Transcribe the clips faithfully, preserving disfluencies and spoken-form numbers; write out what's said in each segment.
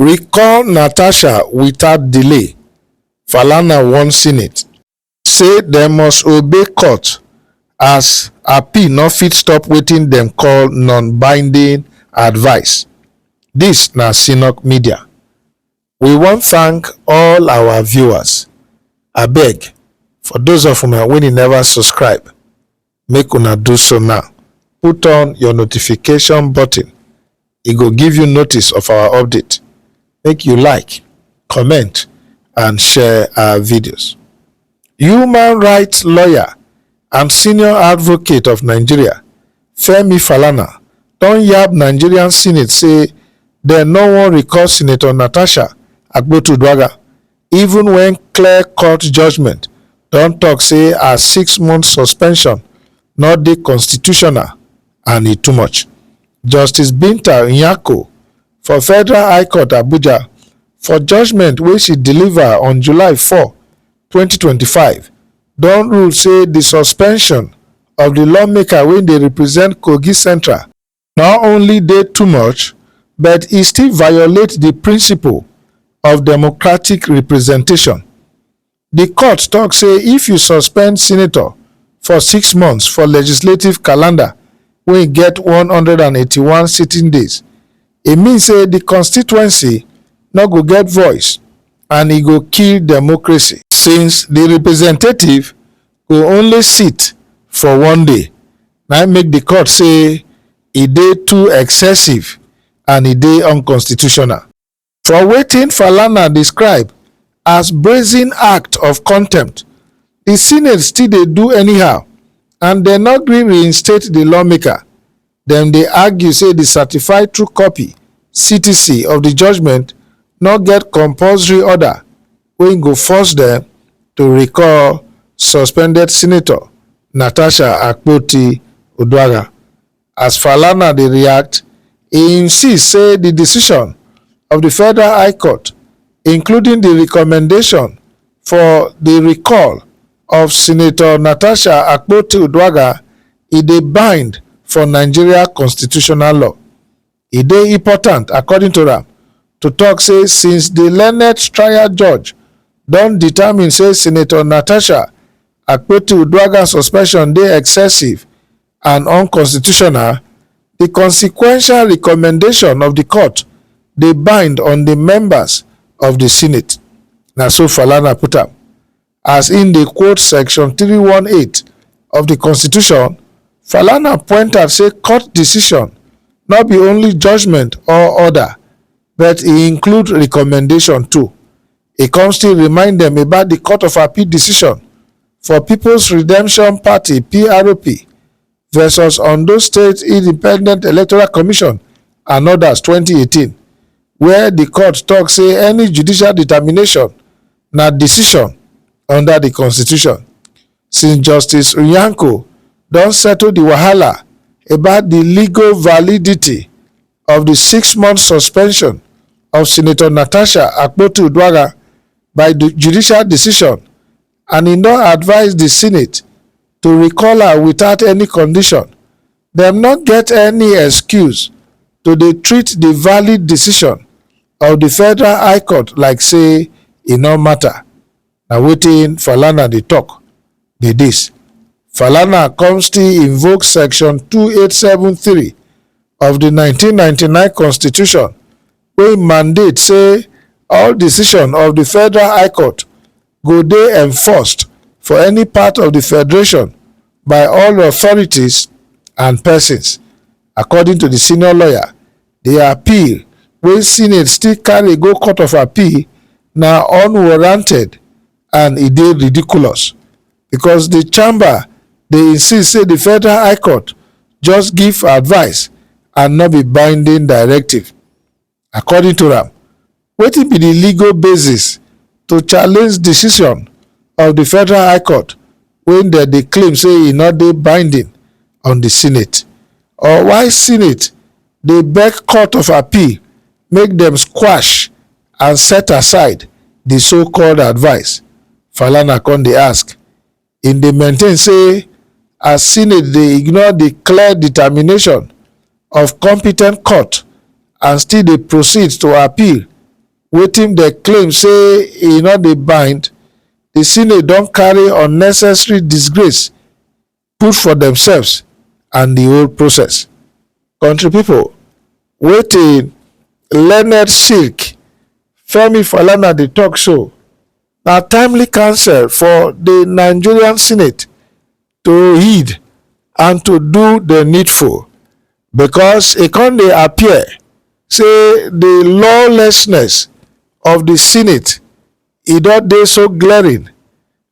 Recall Natasha without delay, Falana warn Senate, say dem must obey court as appeal no fit stop wetin dem call non-binding advice. Dis na Synok Media. We wan thank all our viewers. Abeg, for those of una wey never subscribe, make una do so now. Put on your notification button. E go give you notice of our update. Make you like, comment, and share our videos. Human rights lawyer and senior advocate of Nigeria, Femi Falana, don yab Nigerian Senate say dem no wan recall Senator Natasha Akpoti-Uduaghan, even when clear court judgment don talk say her six-month suspension no dey constitutional and e too much. Justice Binta Nyako for Federal High Court Abuja, for judgment wey she deliver on July four, twenty twenty-five, don rule say the suspension of the lawmaker wey dey represent Kogi Central not only dey too much, but e still violate the principle of democratic representation. The court talk say if you suspend senator for six months for legislative calendar wey get one hundred and eighty-one sitting days, e mean say the constituency no go get voice and e go kill democracy, since the representative go only sit for one day. Na im make the court say e dey too excessive and e dey unconstitutional. For wetin Falana describe as brazen act of contempt, the Senate still dey do anyhow and dem no gree reinstate the lawmaker. Dem dey argue say the certified true copy, C T C, of the judgment no get compulsory order wey go force dem to recall suspended Senator Natasha Akpoti-Uduaghan. As Falana dey react, e insist say the decision of the Federal High Court, including the recommendation for the recall of Senator Natasha Akpoti-Uduaghan, e dey bind for Nigeria constitutional law. E dey important, according to am, to talk say since the learned trial judge don determine say Senator Natasha Akpoti-Uduaghan suspension dey excessive and unconstitutional, the consequential recommendation of the court dey bind on the members of the Senate. Na so Falana put am. As im dey quote Section three one eight of the Constitution, Falana point out say court decision no be only judgment or order, but e include recommendation too. E come still remind dem about the Court of Appeal decision for People's Redemption Party, P R O P, versus Ondo State Independent Electoral Commission and others, twenty eighteen, where the court talk say any judicial determination na decision under the Constitution. Since Justice Nyako don settle the wahala about the legal validity of the six-month suspension of Senator Natasha Akpoti-Uduaghan by the judicial decision, and e don advise the Senate to recall her without any condition, dem no get any excuse to dey treat the valid decision of the Federal High Court like say e no matter. Na wetin Falana dey talk be this. Falana come still invoke Section two eight seven three of the nineteen ninety-nine Constitution, wey mandate say all decision of the Federal High Court go dey enforced for any part of the federation by all authorities and persons. According to the senior lawyer, the appeal wey Senate still carry go Court of Appeal na unwarranted and e dey ridiculous, because the chamber dey insist say the Federal High Court just give advice and no be binding directive. According to am, wetin be the legal basis to challenge decision of the Federal High Court wey dem dey claim say e no dey binding on the Senate? Or why Senate dey beg Court of Appeal make dem squash and set aside the so-called advice? Falana come dey ask. Im dey maintain say as Senate dey ignore the clear determination of competent court and still dey proceed to appeal wetin dem claim say e no dey bind, the Senate don carry unnecessary disgrace put for themselves and the whole process. Country people, wetin learned silk Femi Falana dey talk so na timely counsel for the Nigerian Senate to heed and to do the needful, because e come dey appear say the lawlessness of the Senate, e don dey so glaring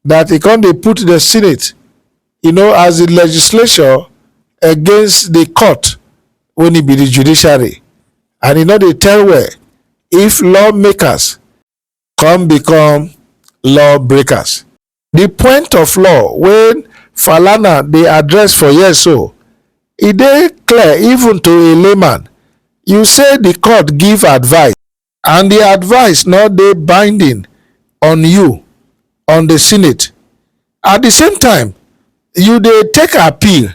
that e come dey put the Senate, you know, as the legislature against the court, when e be the judiciary, and e no dey tell well if lawmakers come become lawbreakers. The point of law wey Falana dey address for here so, e dey clear even to a layman. You say the court give advice, and the advice no dey binding on you, on the Senate. At the same time, you dey take appeal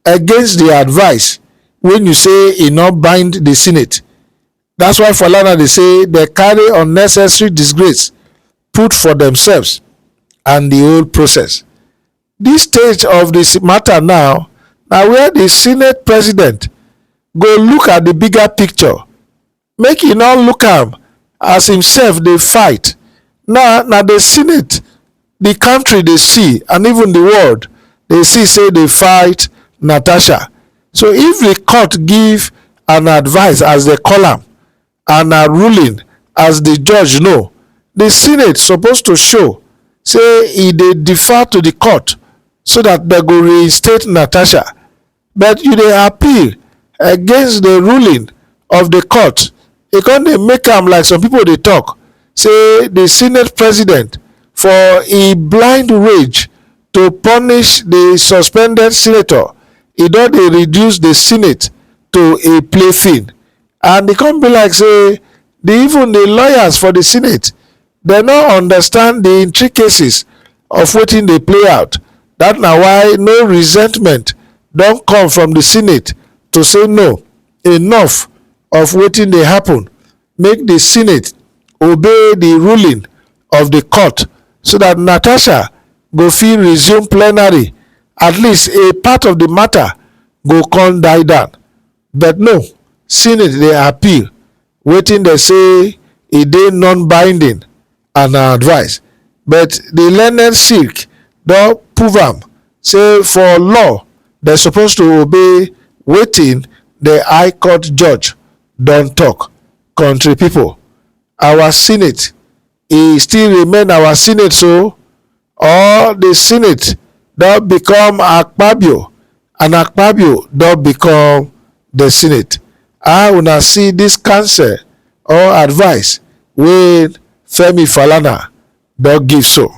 against the advice when you say e no bind the Senate. That's why Falana dey say they carry unnecessary disgrace put for themselves and the whole process. This stage of this matter now, na where the Senate president go look at the bigger picture, make e no look am as himself dey fight. Now na the Senate, the country dey see, and even the world dey see say dey fight Natasha. So if the court give an advice, as they call am, and a ruling, as the judge know, the Senate suppose to show say e dey defer to the court so that they go reinstate Natasha. But you dey appeal against the ruling of the court. E come dey make am like some people dey talk say the Senate president, for e blind rage to punish the suspended senator, e don dey reduce the Senate to a plaything. And e come be like say the, even the lawyers for the Senate, they no understand the intricacies of wetin dey play out. That na why no resentment don come from the Senate to say no, enough of wetin dey happen. Make the Senate obey the ruling of the court so that Natasha go fit resume plenary. At least a part of the matter go come die down. But no, Senate dey appeal wetin dem say e dey non-binding and na advice. But the learned silk don prove am say for law, dem suppose to obey wetin the High Court judge don talk. Country people, our Senate, e still remain our Senate so, or the Senate don become Akpabio, and Akpabio don become the Senate? How una see this counsel or advice wey Femi Falana don give so?